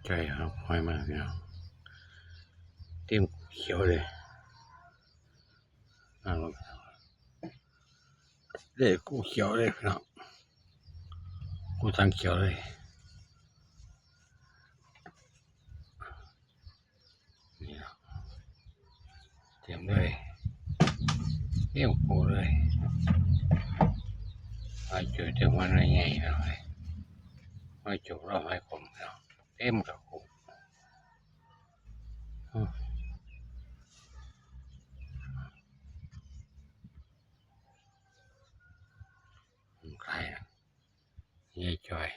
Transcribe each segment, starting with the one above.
ໄກ່ຫາຫອຍມາພີ່ນ້ອງ ເຕັມຂຽວເລີຍ ມາເບິ່ງເດ້ ກູຂຽວເລີຍພີ່ນ້ອງ ກູທັງຂຽວເລີຍ. ນີ້ເນາະ ເຕັມເລີຍ ເຕັມໂຄເລີຍ ຫອຍຈູດ ແຕ່ຫອຍໜ່ວຍໃຫຍ່ເນາະ ຫອຍຈູດ ແລ້ວຫອຍຂົມເນາະ ເຕັມກະໂຄ ອືມ ຂາຍ ໃຫຍ່ຈ່ອຍ.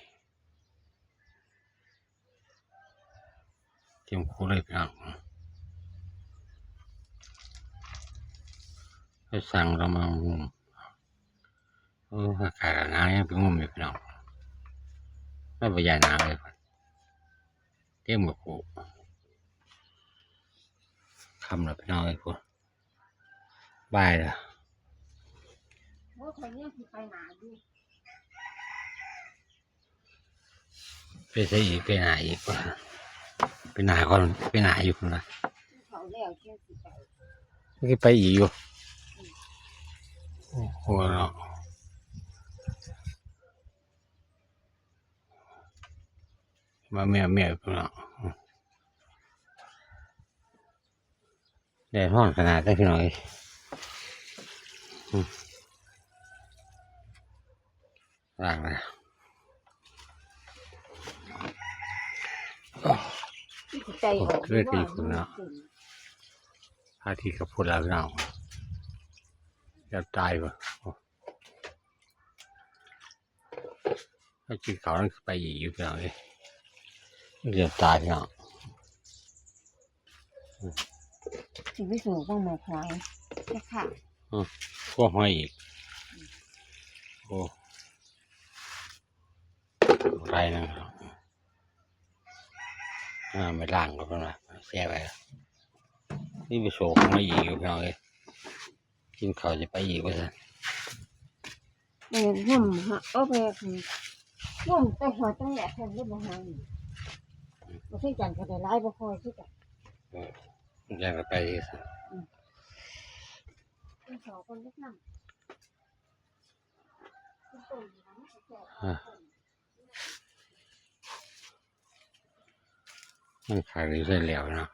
ເຕັມໂຄເລີຍພີ່ນ້ອງ ໄປສັ່ງລາວມາງຸ້ມ ໂອ້ ອາກາດກະໜາວ ຍັງໄປງຸ້ມຢູ່ພີ່ນ້ອງ ລາວບໍ່ຢ້ານໜາວເລີຍ ເຕັມກະໂຄ ຄ່ຳແລ້ວພີ່ນ້ອງເອີຍ ພຸ້ນ ບ່າຍແລ້ວ ໂອ້ ຂ້ອຍຍັງຊິໄປນາຢູ່. ໄປໃສອີກ ໄປນາອີກ ໄປນາກ່ອນ ໄປນາຢູ່ພຸ້ນນະ ເຂົາແລ້ວຈັ່ງຊິໄປ ຍັງຊິໄປອີກຢູ່ ໂອ້ໂຫເນາະ ມາແມວໆ ພຸ້ນເນາະ. ແດດຮ້ອນຂະໜາດເດ້ພີ່ນ້ອງເອີຍ ອືມ ລ້າງແລ້ວ ໂອ້ ໄກ່ອອກ ເລືອດດີພຸ້ນເນາະ ພະອາທິດກະພຸ້ນແລ້ວພີ່ນ້ອງ ຈະຕາຍບໍ່ ໂອ້. ໄປກິນເຂົ້າ ໄປອີກຢູ່ພີ່ນ້ອງເອີຍ ເກືອບຕາຍພີ່ນ້ອງ ຊິໄປສູບບັກໝາກຫວາງ ຈະຂາດ ອືມ ພວກຫອຍອີກ ໂອ້ ໄດ້ນະ ອ່າ ໄປລ້າງກ່ອນເພິ່ນວ່າ ແຊ່ໄວ້ ຊິໄປໂສກຫອຍອີກຢູ່ພີ່ນ້ອງເອີຍ. ກິນເຂົ້າຊິໄປອີກວ່າຊັ້ນ ແມ່ງຸ້ມ ເອົາແບກ ງຸ້ມແຕ່ຫົວຕັ້ງແດດເພິ່ນໄດ້ບໍ່ຫາ ບໍ່ຄືກັນ ກໍໄດ້ຫຼາຍບໍ່ພໍຄືກັນ ເອີ ມັນຈັ່ງກໍໄປ ອືມ ກິນເຂົ້າກ່ອນເດີ ມັນຂາດຢູ່ໃສແລ້ວເນາະ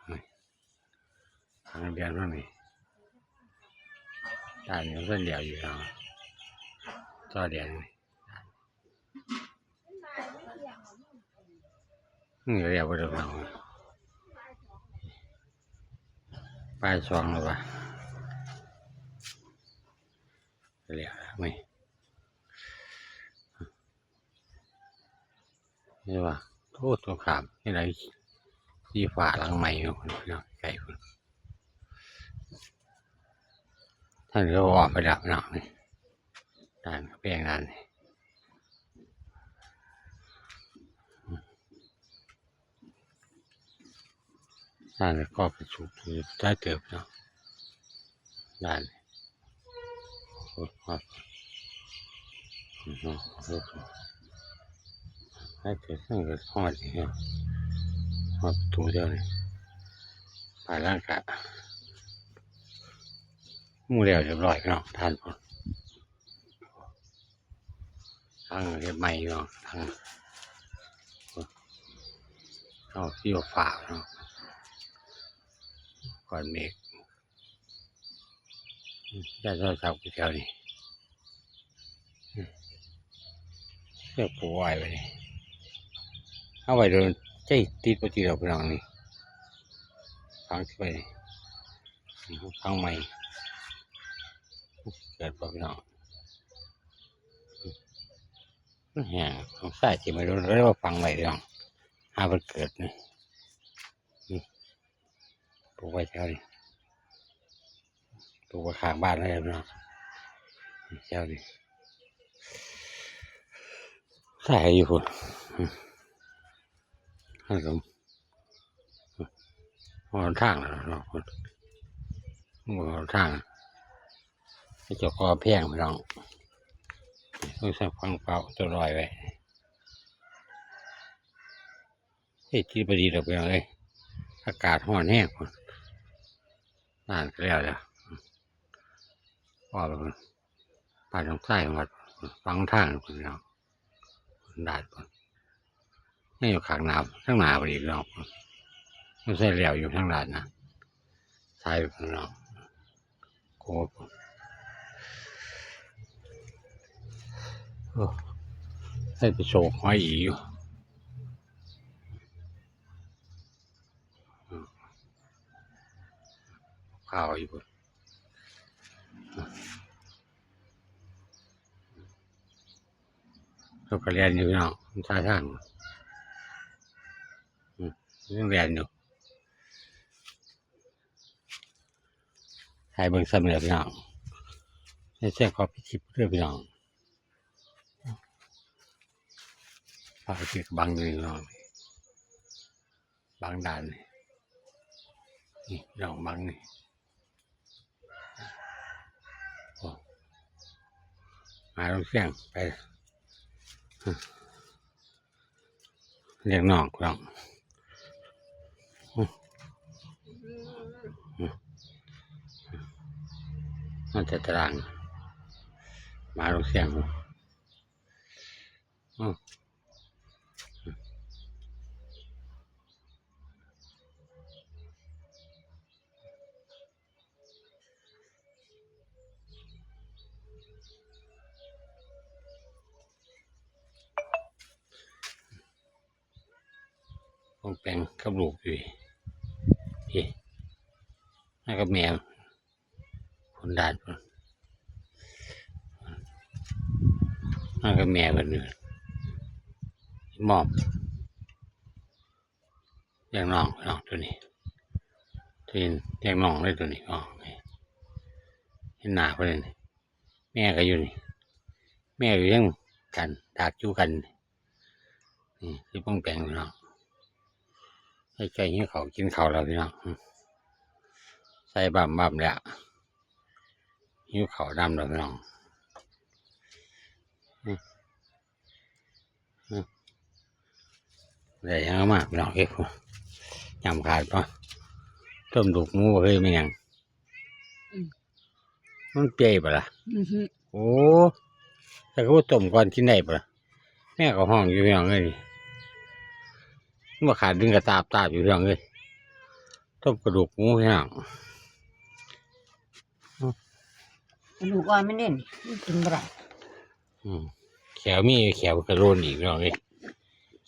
ທາງເດືອນເຮົານີ້ ດ້ານນີ້ເພິ່ນຫຼຽວຢູ່ເນາະ ຕໍ່ເດືອນນີ້ ອືມ ຫຼຽວບໍ່ໄດ້ເອົາ ບ່າຍສອງແລ້ວຫວາ ຫຼຽວນີ້ ເຫັນບໍ່ ໂອ້ ຕົງຂ້າມເຫັນໄດ໋ ສີຟ້າຫຼັງໃໝ່ຢູ່ພຸ້ນເນາະ ໄກພຸ້ນ ທາງນີ້ກໍອ້ອມໄປແລ້ວເນາະ ນີ້ ດ້ານກຳແພງດ້ານນີ້ ດ້ານນີ້ກໍເປັນສູງຫຼາຍເຕີບເນາະ ດ້ານນີ້ ໂອ້ຍ ຮອດ ຮອດ ຮອດ ຮອດປະຕູແລ້ວນີ້ ປານຫຼັງກະມຸງແລ້ວຮຽບຮ້ອຍເນາະ ທ່ານ ທາງເຮັດໃໝ່ຢູ່ເນາະ ທາງ ເອົາສີຟ້າເນາະ ກ້ອນເມກ ຢ້ານໂທລະສັບຢູ່ແຖວນີ້ ເລືອກປູກອ້ອຍໄວ້ນີ້ ເອົາໄວ້ໂດນ ໃຈຕິດບໍ່ຕິດດອກພີ່ນ້ອງນີ້ ຝັງໄວ້ນີ້ ຝັງໃໝ່ ເກີດບໍ່ພີ່ນ້ອງ ມັນແຫ້ງ ຕ້ອງໃຊ້ທີ່ມັນໂດນ ກໍເລີຍວ່າຝັງໄວ້ພີ່ນ້ອງ ຫາເພິ່ນເກີດນີ້ ນີ້ ປູກໄວ້ແຖວນີ້ ປູກໄວ້ຂ້າງບ້ານເລີຍເນາະ ແຖວນີ້ ໃສ່ຢູ່ພຸ້ນ ອືມ ຫັ້ນກໍ ຮອດທາງແລ້ວເນາະ ຮອດທາງ ເຈົ້າກໍແພງພີ່ນ້ອງ ຕ້ອງໃຊ້ຝັງເປົ່າຕົວລອຍໄວ້. ເຮັດກິນບໍ່ດີດອກພີ່ນ້ອງເອີຍ ອາກາດຮ້ອນແຮງພຸ້ນ. ງານກໍແລ້ວແລ້ວ ອອກໄປພຸ້ນ ບ້ານໜອງຊາຍ ຮອດຝັ່ງທາງພຸ້ນພີ່ນ້ອງ ດ້ານພຸ້ນ ຍັງຢູ່ຂ້າງໜ້າ ທາງໜ້າພຸ້ນອີກພີ່ນ້ອງ. ມັນໃຊ້ແລ້ວຢູ່ທາງດ້ານນະ ສາຍພຸ້ນພີ່ນ້ອງ. ໂອ້ ໂອ້ ໃຫ້ໄປໂຊກຫອຍອີກຢູ່ ພາວຢູ່ພຸ້ນ ເຂົາກໍແລ່ນຢູ່ພີ່ນ້ອງ ມັນສາຍທາງ ອືມ ຍັງແລ່ນຢູ່. ໃຫ້ເບິ່ງສ່ຳນີ້ແຫຼະພີ່ນ້ອງ ໃຫ້ແຊກຂໍປິດຄລິບເດີພີ່ນ້ອງ. ຝາກຕິດບັງຢູ່ນີ້ພີ່ນ້ອງ ບັງດ່ານນີ້ ນີ້ພີ່ນ້ອງ ບັງນີ້ ໂອ້ ມາລົງສຽງໄປ. ຮຶ ລ້ຽງນ້ອງພີ່ນ້ອງ ຮຶ ຮຶ ມາແຕ່ຕະຫຼາດ ມາລົງສຽງ ຮຶ. ປອງແປງກັບລູກຢູ່ ເອີ ມາກັບແມ່ພຸ້ນ ດ້ານພຸ້ນ ມາກັບແມ່ເພິ່ນຢູ່ ມອບ ລ້ຽງນ້ອງພີ່ນ້ອງ ໂຕນີ້ ໂຕນີ້ລ້ຽງນ້ອງເລີຍ ໂຕນີ້ ອອກນີ້ ເຫັນໜ້າເພິ່ນນີ້ ແມ່ກໍຢູ່ນີ້ ແມ່ຢູ່ເທິງກັນ ດາກຢູ່ກັນ ນີ້ ຊິປອງແປງພີ່ນ້ອງ ໃກ້ໆ ຫິວເຂົ້າ ກິນເຂົ້າແລ້ວພີ່ນ້ອງ ໃສ່ບາມໆ ແລ້ວ ຫິວເຂົ້ານຳແລ້ວພີ່ນ້ອງ. ອືມ ອືມ ໄດ້ຫຍັງມາພີ່ນ້ອງເອີຍ ຍຳຂາດເນາະ ຕົ້ມດູກໝູບໍ່ເຄີຍແມ່ນຫຍັງ ອືມ ມັນເປື່ອຍບໍ່ລະ ອືຮຶ ໂອ້ ແຕ່ກໍບໍ່ຕົ້ມກ່ອນກິນໄດ້ບໍ່ລະ ແມວກໍຮ້ອງຢູ່ພີ່ນ້ອງເອີຍ ມັນບໍ່ຂາດດຶງກະຕາບຕາບຢູ່ພີ່ນ້ອງເອີຍ ຕົ້ມກະດູກໝູພີ່ນ້ອງ. ກະດູກອ່ອນມັນເດ້ ມັນກິນບໍ່ໄດ້ ອືມ ແຂ້ວມີ ແຂ້ວກະໂລນອີກພີ່ນ້ອງເອີຍ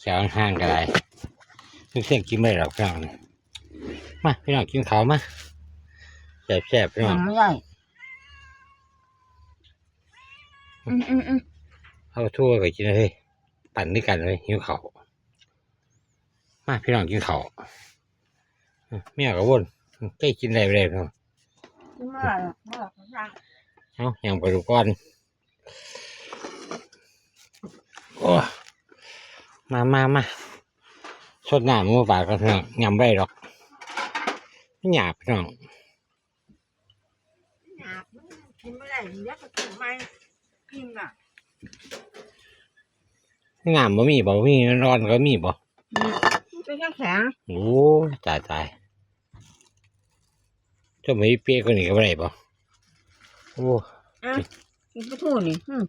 ແຂ້ວຫ່າງໆ ກໍໄດ້ ເຊິ່ງກິນບໍ່ໄດ້ດອກພີ່ນ້ອງ ມາພີ່ນ້ອງກິນເຂົ້າມາ ແຊບໆ ພີ່ນ້ອງ ອືມ ອືມໆ ເອົາຖົ່ວໄປກິນເລີຍ ປັ່ນຄືກັນເລີຍ ຫິວເຂົ້າ ມາພີ່ນ້ອງກິນເຂົ້າ ແມວກໍວົນ ໃກ້ກິນໄດ້ບໍ່ໄດ້ພີ່ນ້ອງ ກິນບໍ່ໄດ້ດອກ ບໍ່ດອກ ເອົາ ຍຳກະດູກອ່ອນ ໂອ້ ມາ ມາ ມາ ຊົດນ້ຳໝູປາດກ່ອນພີ່ນ້ອງ ຍຳບໍ່ໄດ້ດອກ ມັນຫຍາບພີ່ນ້ອງ ຫຍາບ ກິນບໍ່ໄດ້ ດຽວກໍກິນໃໝ່ ກິນລະ ນ້ຳບໍ່ມີບໍ່ ມີ ມັນອ່ອນກໍມີບໍ່ ອືມ ມັນເປັນແຂງ ໂອ້ຍ ຕາຍໆ ຕົ້ມໃຫ້ເປຍກວ່ານີ້ກໍບໍ່ໄດ້ບໍ່ ໂອ້ ເອົາ ກິນປາທູນີ້ ອືມ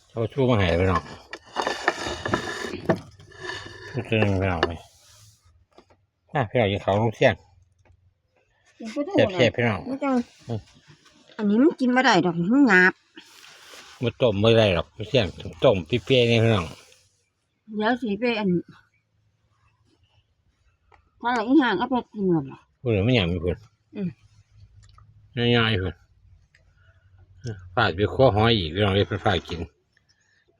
ເອົາປາທູມາໃຫ້ພີ່ນ້ອງ ໂຕໜຶ່ງພີ່ນ້ອງ ມາພີ່ນ້ອງ ກິນເຂົ້າລົງສຽງ ກິນປາທູ ແຊບໆ ພີ່ນ້ອງ ມັນຈັ່ງ ອືມ ອັນນີ້ມັນກິນບໍ່ໄດ້ດອກ ມັນຫຍາບ ບໍ່ຕົ້ມບໍ່ໄດ້ດອກ ສຽງ ຕົ້ມເປຍໆ ນີ້ພີ່ນ້ອງ ດຽວຊິໄປອັນ ຖ້າອີຫຍັງເອົາໄປກິນກ່ອນ ພຸ້ນ ມັນຫຍັງຢູ່ພຸ້ນ ອືມ ງ່າຍໆ ພຸ້ນ ເອີ ຟາດໄປຄົວຫອຍອີກ ພີ່ນ້ອງເອີຍ ເພິ່ນຟາດກິນ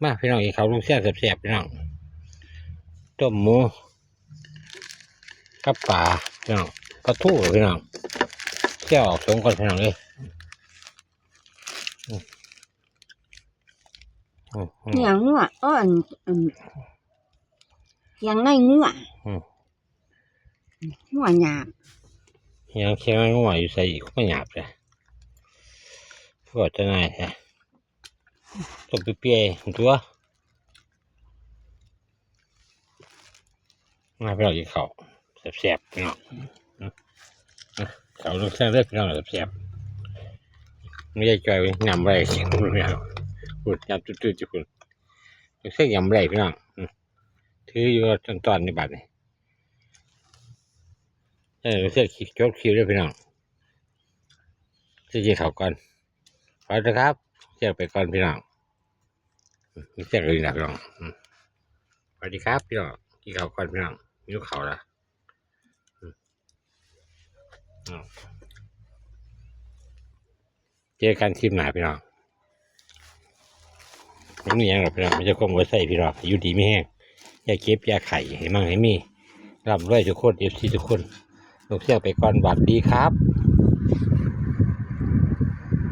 ມາພີ່ນ້ອງ ກິນເຂົ້າລົງແຊບໆ ພີ່ນ້ອງ ຕົ້ມໝູກັບປາພີ່ນ້ອງ ປາທູພີ່ນ້ອງ ແກະອອກສົມກ່ອນພີ່ນ້ອງເອີຍ ອືມ ອືມ ເນື້ອງົວ ເອີ ອັນ ອັນ ເຄື່ອງໃນງົວ ອືມ ງົວຫຍາບ ເຮັດຫຍັງ ເຄື່ອງໃນງົວຢູ່ໃສອີກ ມາຫຍາບແທ້ ຄືວ່າຈະງ່າຍແທ້ ຕົ້ມເປຍໆ ຕົວະ ມາພີ່ນ້ອງກິນເຂົ້າແຊບໆ ພີ່ນ້ອງ ເຂົ້າລົງແຊບເດີພີ່ນ້ອງ ແຊບໆ ແມ່ຍາຍຈ່ອຍຍຳບໍ່ໄດ້ ພຸ້ນຍຳຈືດໆ ຢູ່ພຸ້ນ ເຊິ່ງຍຳບໍ່ໄດ້ພີ່ນ້ອງ ອື ຖືຢູ່ຕອນໆ ນີ້ບາດນີ້ ເອີ ເຊິ່ງຈົບຄລິບເດີພີ່ນ້ອງ ຊິກິນເຂົ້າກ່ອນ ໄປເດີຄັບ ເຊິ່ງໄປກ່ອນພີ່ນ້ອງ ອື ເຊິ່ງຢູ່ນີ້ລະພີ່ນ້ອງ ອື ສະຫວັດດີຄັບພີ່ນ້ອງ ກິນເຂົ້າກ່ອນພີ່ນ້ອງ ຫິວເຂົ້າລະ ເຈີກັນຄລິບໜ້າພີ່ນ້ອງ ບໍ່ມີຫຍັງດອກພີ່ນ້ອງ ມີແຕ່ຄວາມອວຍໄຊພີ່ນ້ອງ ຢູ່ດີມີແຮງ ຢ່າເຈັບຢ່າໄຂ້ ໃຫ້ມັ່ງໃຫ້ມີ ລ່ຳລວຍທຸກຄົນ ເອັຟຊີທຸກຄົນ ນ້ອງເຊຍໄປກ່ອນ ຫວັດດີຄັບ.